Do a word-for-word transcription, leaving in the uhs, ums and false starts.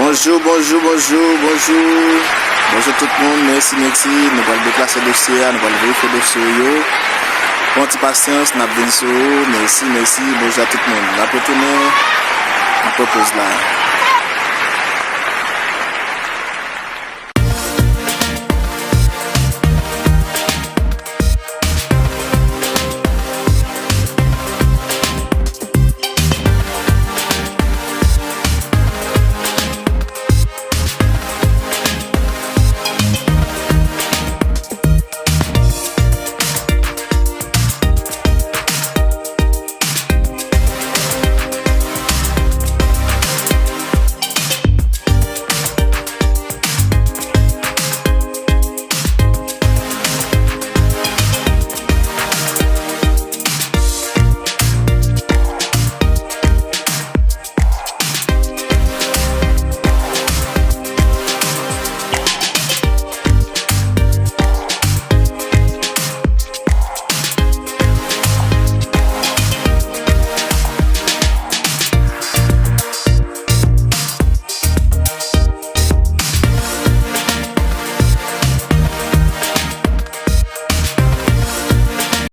Bonjou, bonjou, bonjou, bonjou. Bonjou tout moun, mèsi, mèsi. Nou pral deklase dosye a, nou pral verifye dosye yo. Pran ti pasyans, n ap vin sou ou. Mèsi, mèsi. Bonjou a tout moun. N ap retounen apre poz la.